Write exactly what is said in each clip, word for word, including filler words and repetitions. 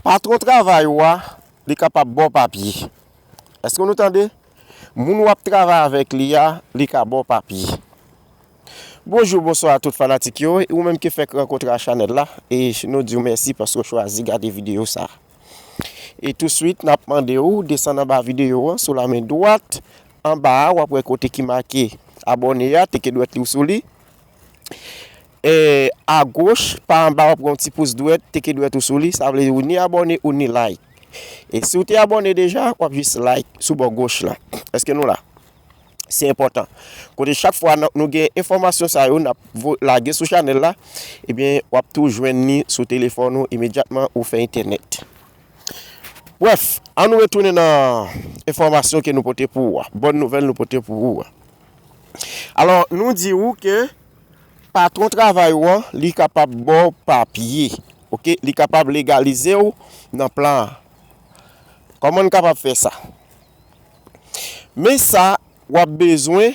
Patwon travay ou a, li kapab ba w papye. Èske nou tande? Moun w ap travay avèk li a, li ka ba w papye. Bonjou, bonswa a tout fanatik yo, e ou menm ki fèk rankontre a chanèl la, e nou di w mèsi paske w chwazi gade videyo sa. E touswit, n ap mande w desann anba videyo an, sou la men dwat, anba a, w ap wè kote ki make abòne a, teke dwèt li w sou li. E, agoch, pa anba, w ap wè yon ti pous dwèt, teke dwèt ou sou li, sa vle di ou ni abòne, ou ni like. E si w te abòne deja, w ap jis like sou bò goch la. Èske nou la? Se enpòtan. Kote chak fwa n-, nou gen enfòmasyon sa yo, n ap vo-, lage sou chanèl la, ebyen, w ap tou jwenn li sou telefòn ou imedyatman ou fè entènèt. Brèf, ann nou retounen nan enfòmasyon ke nou pote pou ou a. Bòn nouvèl nou pote pou ou a. Alò, nou di ou ke patwon travay ou an, li kapab ba w papye, oke? Li kapab legalize w nan plan an. Kòman n kapab fè sa? Men sa w ap bezwen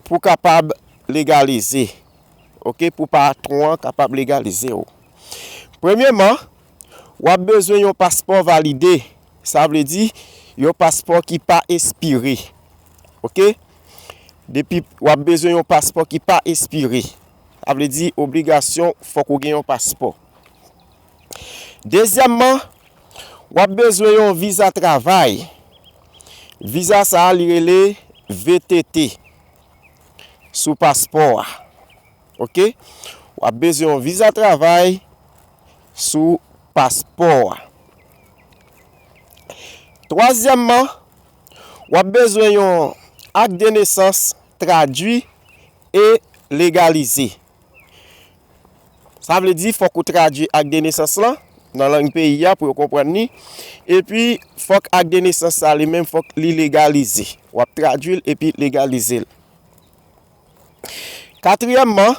pou w kapab legalize, oke? Pou patwon an kapab legalize w. Premyèman, w ap bezwen yon paspò valide. Sa vle di, yon paspò ki pa espire. Oke? Depi, w ap bezwen yon paspò ki pa espire. Sa vle di, obligasyon, fòk ou gen yon paspò. Dezyèmman, w ap bezwen yon viza travay. Viza sa a, li rele V T T sou paspò a. Oke? W ap bezwen yon viza travay sou paspò a. Twazyèmman, w ap bezwen yon ak de nesans tradui e legalize. Sa vle di, fòk ou tradui ak de nesans lan nan lang peyi a pou yo konprann li. Epi, fòk ak de nesans sa li menm, fòk li legalize. W ap tradui l epi legalize l. Katriyèmman,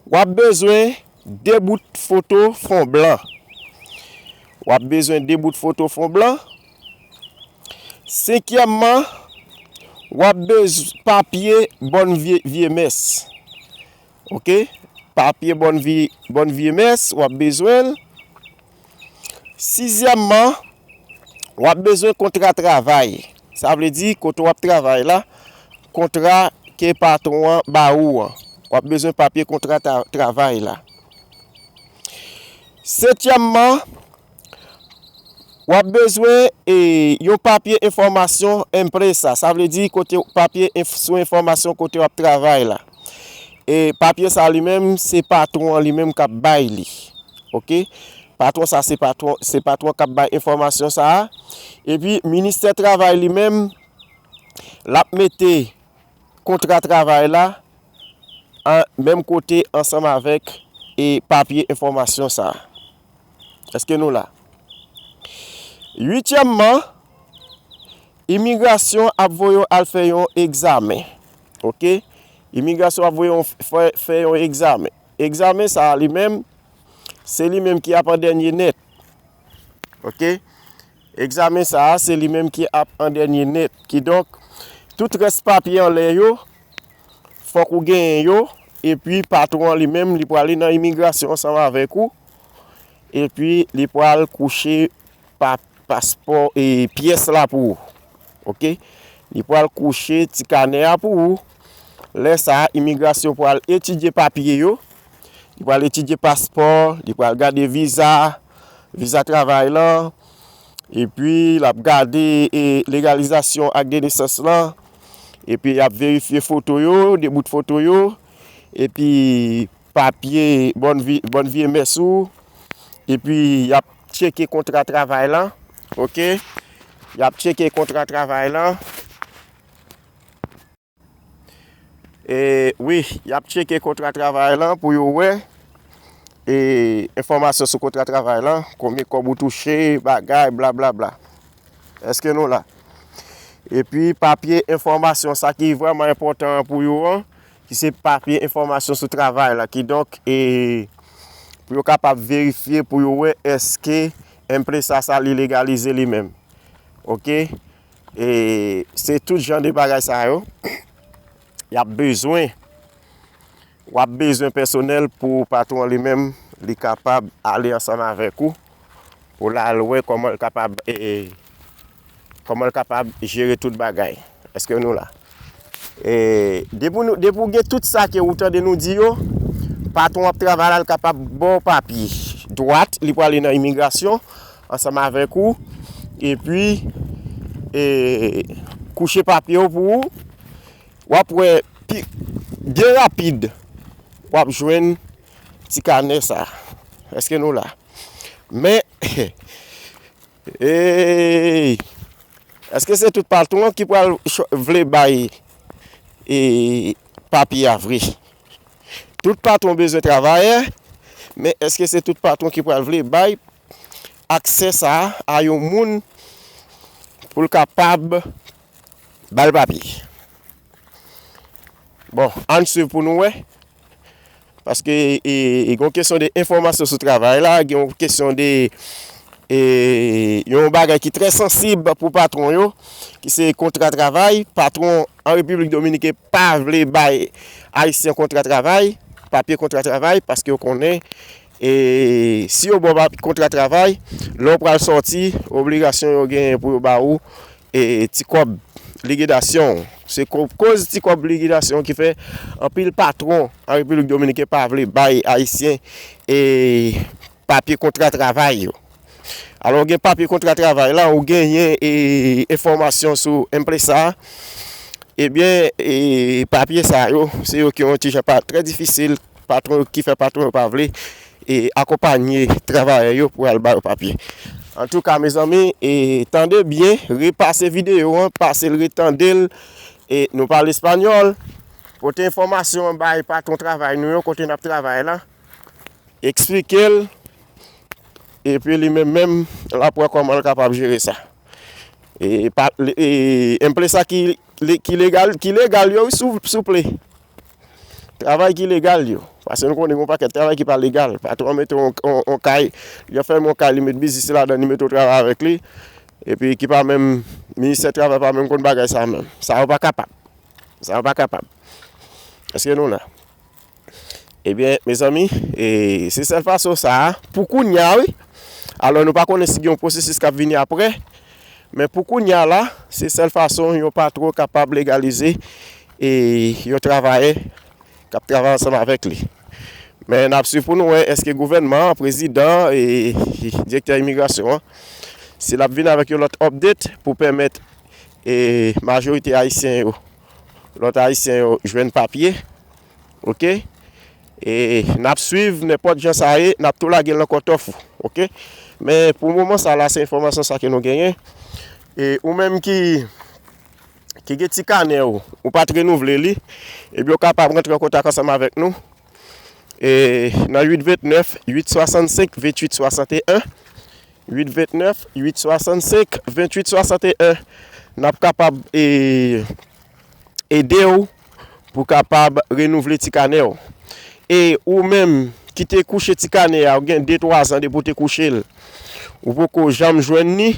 w ap bezwen de bout foto fon blan. W ap bezwen de bout foto fon blan. Senkyèmman, w ap bezwen papye bòn vye, vye mès. Oke? Papye bòn vi-, bòn vye mès, w ap bezwen l. Sizyèmman, w ap bezwen kontra travay. Sa vle di, kote w ap travay la, kontra ke patwon an ba ou an. W ap bezwen papye kontra ta-, travay la. Setyèmman, w ap bezwen, e, yon papye enfòmasyon empresa. Sa vle di kote, papye enf-, sou enfòmasyon kote w ap travay la. E papye sa li menm, se patwon an li menm k ap bay li. Oke? Patwon sa, se patwon, se patwon k ap bay enfòmasyon sa a. Epi, ministè travay li menm, l ap mete kontra travay la an, menm kote ansanm avèk, e, papye enfòmasyon sa a. Èske nou la? Uityèmman, imigrasyon ap voye w al fè yon egzamen. Oke? Imigrasyon ap voye w fè, fè yon egzamen. Egzamen sa a li menm, se li menm ki ap an dènye nèt. Oke? Egzamen sa a, se li menm ki ap an dènye nèt. Kidonk, tout rès papye anlè yo, fòk ou genyen yo, epi patwon an li menm, li prale nan imigrasyon ansanm avèk ou, epi li pral kouche pa paspò e pyès la pou ou. Oke? Li pral kouche ti kanè a pou ou. Lè sa a, imigrasyon pral etidye papye yo. Li pral etidye paspò, li pral gade viza, viza travay lan, epi l ap gade, e, legalizasyon ak de nesans lan, epi y ap verifye foto yo, de bout foto yo, epi papye bòn vi-, bòn vye mès ou, epi y ap tcheke kontra travay lan, oke? Y ap tcheke kontra travay lan. E, wi, y ap tcheke kontra travay lan pou yo wè, e, enfòmasyon sou kontra travay lan, konbyen kòb ou touche, bagay, blablabla. Èske nou la? Epi, papye enfòmasyon, sa ki vrèman enpòtan an pou yo an, ki se papye enfòmasyon sou travay la. Kidonk, e, pou yo kapab verifye, pou yo wè èske empresa sa li legalize li menm. Oke? E se tout jan de bagay sa yo y ap bezwen. W ap bezwen pèsonèl pou patwon li menm, li kapab ale ansanm avèk ou. Ou la al wè kòman l kapab, e, kòman l kapab jere tout bagay. Èske nou la? E, depi nou, depi w gen tout sa ke ou tande nou di yo, patwon ap travay la, l kapab ba w papye. Dwat, li prale nan imigrasyon ansanm avèk ou, epi, e, kouche papye w pou ou. W ap wè pi, byen rapid, w ap jwenn ti kanè sa. Èske nou la? Men, ey, èske se tout patwon ki pral ch-, vle bay, e, papye a vre? Tout patwon bezwen travayè, men èske se tout patwon ki pral vle bay aksè sa a yon moun pou l kapab ba l papye? Bon, ann swiv pou nou wè. Paske, e, e, gen yon kesyon de enfòmasyon sou travay la, gen yon kesyon de, e, yon bagay ki trè sansib pou patwon yo, ki se kontra travay. Patwon an Repiblik Dominiken pa vle bay Ayisyen kontra travay, papye kontra travay, paske yo konnen, e, si yo ba w pa-, kontra travay, lè w pral sòti, obligasyon yo genyen pou yo ba ou, e, ti kòb likidasyon. Se ko-, koz ti kòb likidasyon ki fè anpil patwon an Repiblik Dominiken pa vle bay Ayisyen, e, papye kontra travay yo. Alò, gen papye kontra travay la, ou genyen, e, enfòmasyon sou M P S A, ebyen, e, papye sa yo, se yo ki yon ti jan pa trè difisil, patwon yo ki fè patwon yo pa vle, e, akonpanye travayè yo pou al ba yo papye. Antouka, mezanmi, e, tande byen, repase videyo an, pase l, retande l, e, nou pale espanyòl, pote enfòmasyon an bay patwon travay nou yo, kote n ap travay la, eksplike l, epi li menm menm, l ap wè kòman l kapab jere sa. E, pa, e, M P S A ki, ki legal, ki legal yo, wi, sou, souple. Travay ki legal yo. Paske nou konnen gen yon pakèt travay ki pa legal. Patwon an mete yon, yon, yon kay, li fèmen yon kay, li met biznis li ladan, li mete w travay avèk li. Epi ki pa menm, ministè travay pa menm konn bagay sa menm. Sa yo pa kapab. Sa yo pa kapab. Èske nou la? Ebyen, mezanmi, e, se sèl fason sa a, pou kounye a, wi. Alò, nou pa konnen si gen yon pwosesis k ap vini apre, men pou kounye a la, se sèl fason yon patwon kapab legalize, e, yon travayè k ap travay ansanm avèk li. Men n ap swiv pou nou wè èske gouvènman an, prezidan, e, direktè imigrasyon an, si l ap vin avèk yon lòt update pou pèmèt, e, majorite ayisyen yo, lòt ayisyen yo jwenn papye, oke? E n ap swiv nenpòt jan sa ye, n ap tou lage l nan kòtòf ou, oke? Men pou moman sa la, se enfòmasyon sa ke nou genyen. E ou menm ki, ki gen ti kanè ou, ou pa t renouvle li, ebyen ou kapab rantre an kontak ansanm avèk nou. E nan uit vennèf, uit swasannsenk, venntuit swasanteyen, uit vennèf, uit swasannsenk, venntuit swasanteyen, n ap kapab, e, ede w pou kapab renouvle ti kanè w. E ou menm ki te kouche ti kanè a, ou gen de twa zan depi w te kouche l, ou poko janm jwenn ni,